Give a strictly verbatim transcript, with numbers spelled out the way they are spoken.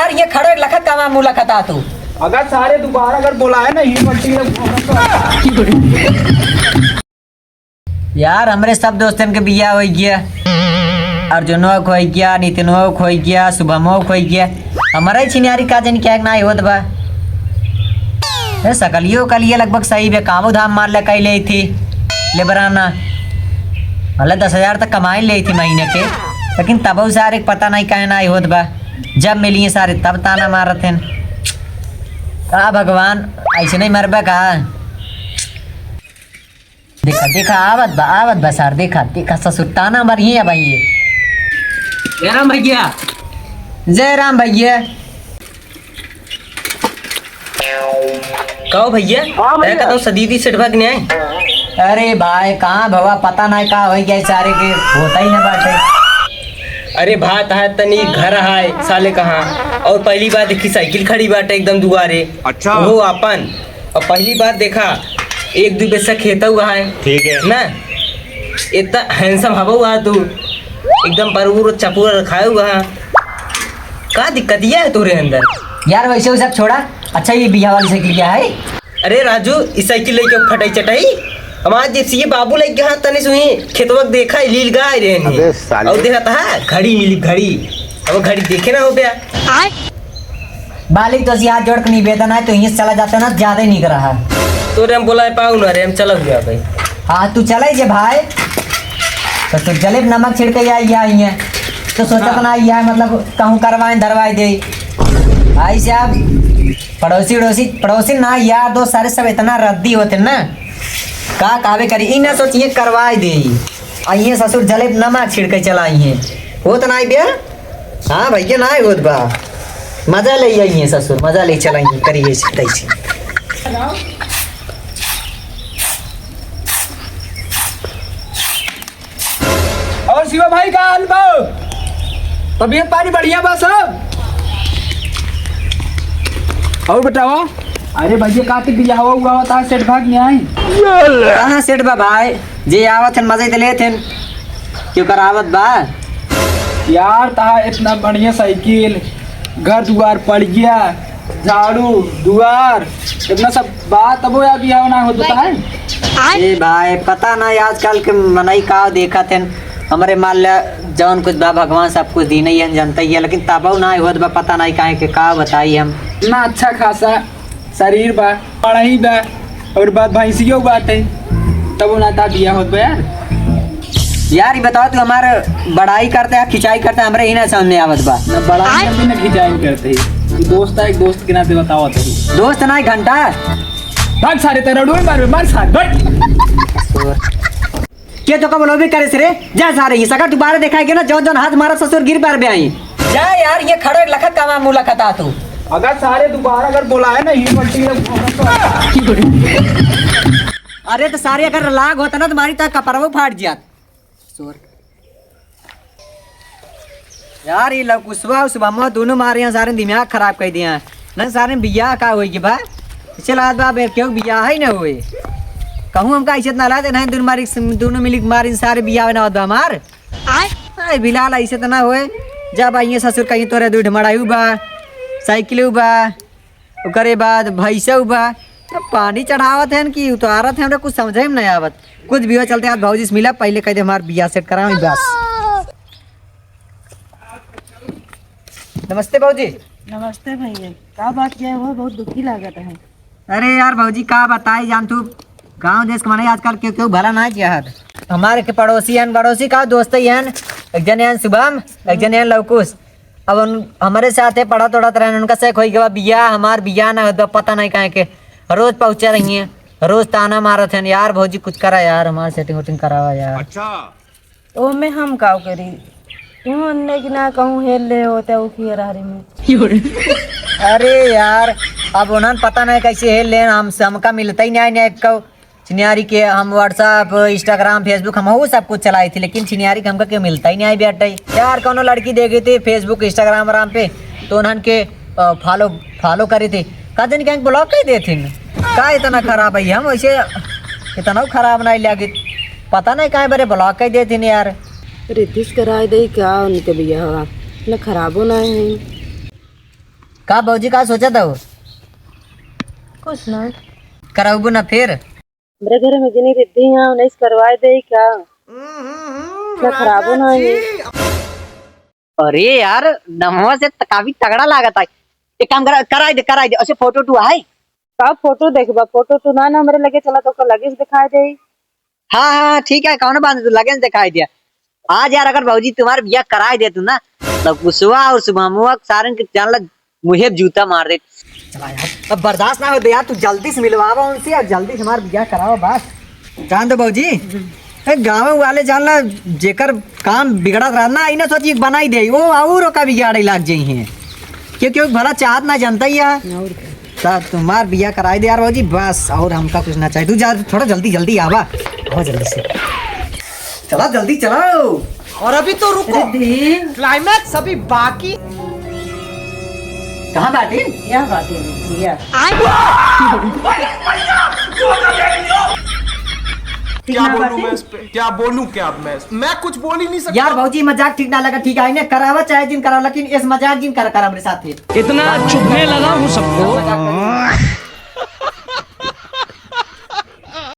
यार, ये खड़े लखत का मुँह लखता तू। अगर सारे दोबारा अगर बोला है ना, ही पट्टी में यार, हमरे सब दोस्तन के बियाह होइ गया, अर्जुनो के होइ गया, नितिनो के होइ गया, शुभमो के होइ गया। हमारा ही छिनियारी का जन क्या नाई होत बा। ए, सकलियो कलिए लगभग सही बे, कामो धाम मार ले कई ले थी लेबराना, मतलब दस हजार तक कमाई ले थी महीने के, लेकिन तबो सारे के पता नहीं काहे नाई होत बा। जब मिलिए सारे तब ताना मारत हैं। का भगवान, ऐसे नहीं मरबे का? देखा, देखा, आवत बा, आवत बा सार, देखा, देखा, ससुर ताना मारिए अब आइए। जय राम भैया। जय राम भैया। कहो भैया, हाँ भैया। तै कतौ सदीदी सेठ भाग नहीं आए? अरे भाई, कहाँ भवा, पता नहीं का होइ गया सारे के, होता ही ना बाटे। अरे भात है तनी घर है साले कहाँ, और पहली बार देखी साइकिल खड़ी बाटे एकदम दुआरे। अच्छा। वो अपन, और पहली बार देखा एक दू पैसा खेता हुआ है। ठीक है। ना, इतना handsome हवा हुआ है तू, एकदम परवूर चपूर रखाए हुआ है। का दिक्कत यह है तोरे अंदर? यार वैसे वो सब छोड़ा, अच्छा ये बियाह वाली साइकिल क्या है? अरे राजू, ई साइकिल लेके फटाई चटाई, हमार जे सीए बाबू लेके हाथ तनी सुई खेतवा के देखा, लील गाय रहनी। अबे साले। और देखा था घड़ी मिली घड़ी, अब घड़ी देखे ना हो बे। मालिक तो हाथ जोड़ के निवेदन है, तो यहीं से चला जाता ना, ज्यादा ही नहीं कर रहा। तोरे हम बोलाए पाऊ ना रे, हम चला हुआ भाई। हाँ, तू चले जे भाई, तो तू जलेब नमक छिड़के आई, आई है, तो सोचत हाँ। ना आई है, मतलब कहूँ करवाए धरवाए दे। भाई साहब, पड़ोसी उड़ोसी, पड़ोसी ना, यार दोस्त सारे सब इतना रद्दी होते ना, का कहबे करी, ई ना सोचिए करवाए दे। आ ये ससुर जलेब नमक छिड़के चलाई हैं, होत ना आई बे। हाँ भैया, ना होत बा, मजा ले आई हैं ससुर, मजा ले चलाई हैं, करिए तैसे। और शिवा भाई, का हाल बा? तबीयत पानी बढ़िया बा सब? और बतावा। अरे भैया, का ते बियाह हुआ होता है, सेठ भाग नहीं आई? कहाँ सेठ बा भाई? जे आवत हन, मजे त लेत हन। क्यों करावत बा? यार, तहा इतना बढ़िया साइकिल, घर दुआर पड़ गया, झाड़ू, दुआर, इतना सब बात, तबो यार बियाह ना होत बा। ए भाई, पता ना आजकल के मनई का देखत हन। हमरे मान ला, जौन कुछ बा, भगवान सब कुछ दीने ही हन, जनता ही है, लेकिन तबो ना होत बा, पता नहीं काहे के, का बताई हम। ना अच्छा खासा शरीर बा, पढ़ाई बा, और बात भैंसियो बाटे, तबो ना ता बियाह होत बा यार। यार, ई बताओ, तू हमार बड़ाई करते है, खिंचाई करते है, हमरे ही ना समझ में आवत बा। ना बड़ाई करते, ना खिंचाई करते ही। तू दोस्त है, एक दोस्त के नाते बताओ तो। दोस्त ना, एक घंटा। भाग सारे, तेरा डोई मार, मार सारे, बैठ। के तो कब लोभी करे से रे? जा सारे, ये सगर दोबारा दिखाई के ना, जौन जौन हाथ मारा ससुर गिर पर बे आई। जा यार, ये खड़े लखत का मुँह लखता तू। अगर सारे दोबारा अगर बोला है ना, ही पट्टी में अरे तो सारे अगर लाग होता ना, तुम्हारी तो कपड़वो फाट जात। ससुर। यार, ये लवकुशवा और शुभमवा दोनों मारे हैं, सारे दिमाग खराब कर दिया। ना सारे बियाह का होई के बा? इसे लागत बा, बे, क्यों बियाह ही ना होए? कहूँ हमका इज्जत ना लाते, नहीं, दोनों मारी, दोनों मिली के मारी, सारे बियाह ना होता हमार। आय, बिलाल, ऐसे तो ना होए। जब आइए ससुर, कहीं तोरे दूध मड़ाई बा, साइकिल बा, ओकरे बाद भैंसऊ बा, त पानी चढ़ावत हैं कि उतारत हैं, हमरा कुछ समझे में नहीं आवत। कुछ भी हो, चलते आज भौजी से मिला, पहले कह दे हमार बियाह सेट करावे बस। नमस्ते भौजी। नमस्ते भैया, का बात क्या हुआ, बहुत दुखी लागत है। अरे यार भौजी, का बताई जान तू, गाँव देश के माने आजकल केहू केहू भला ना किया है। हमारे के पड़ोसी हैं, पड़ोसी का दोस्त ही हैं, एक जने हैं शुभम, एक जने हैं लवकुश। अब उन, हमरे साथे पढ़त उढ़त रहन, उनका से कोई के बा बियाह, हमार बियाह ना होत बा, पता नहीं काहे के। रोज पहुँचा रही हैं, रोज ताना मारत हैं, "यार भौजी कुछ करा यार, हमार सेटिंग वेटिंग करावा यार।" अच्छा। तो मैं हम काव करी? तू अन्ने की ना कहूँ हेल ले होते उखिया रहरी में। अरे यार, अब उन्हन पता नहीं कैसे हेल लेन, हमसे, हमका मिलता ही नहीं, नहीं कहू। छिनियारी के हम WhatsApp, Instagram, Facebook, हम वो सब कुछ चलाई थी, लेकिन छिनियारी के हमका केहू मिलता ही नहीं आई बेटा। यार, कौनो लड़की देखी थी Facebook, Instagram, राम पे, तो उन्हन के, अ, follow, follow करी थी। का जन के block कर देथिन। का इतना खराब है हम, वैसे इतना खराब नहीं लगे, पता नहीं काहे बरे block कर देथिन यार। रितिश कराए दे का उनके बियाह, न खराबो ना है। का भौजी, का सोचत हो? कुछ ना। करउबू ना फिर? हमरे घर में जिनी रिद्धि है, उन्हें से करवाए दे का? ना खराबो ना है। अरे यार, नमवा से त-, काफी तगड़ा लागत है। एक काम करा, कराई दे, कराई दे। अच्छा, फोटो टू है? का फोटो देखबा? फोटो टू ना, ना हमरे लगे चला, तो ओकर लगे से दिखाई दे। हाँ, हाँ, ठीक है, कौनो बात नहीं, तू लगे से दिखाई दिया। आज यार, अगर भौजी तुम्हार बियाह कराई दे तू ना, तो कुशवा और शुभमवा सारन के जान ला मुँहे जूता मार दे। चला यार, अब बर्दाश्त ना हो दे यार, तू जल्दी से मिलवावा उनसे और जल्दी से हमार बियाह करावा बस। जान दो भौजी, ए, गाँव वाले जान ला, जेकर काम बिगड़त रहा ना, इन्हें सोची बनाई दे, वो और का बिगाड़े लाग जाई हैं। क्यों, क्यों भला चाहत ना जनता ही है। और का? ता तुम्हार बियाह कराई दे यार भौजी, बस और हमका कुछ ना चाहिए। तू जा, थोड़ा जल्दी, जल्दी आवा, बहुत जल्दी से। चला, जल्दी चलाओ। और अभी तो रुको, रिद्धि। क्लाइमैक्स अभी बाकी। कहाँ बाटी? यह बाटी, यह। क्या बोलूं मैं इस पे? क्या बोलूं क्या अब मैं? मैं कुछ बोल ही नहीं सकता। यार भौजी, मजाक ठीक ना लगा, ठीक है, इन्हें करावा चाहे जिन करावा, लेकिन इस मजाक जिन कर, कर हमरे साथ है। इतना चुभने लगा हूँ सबको।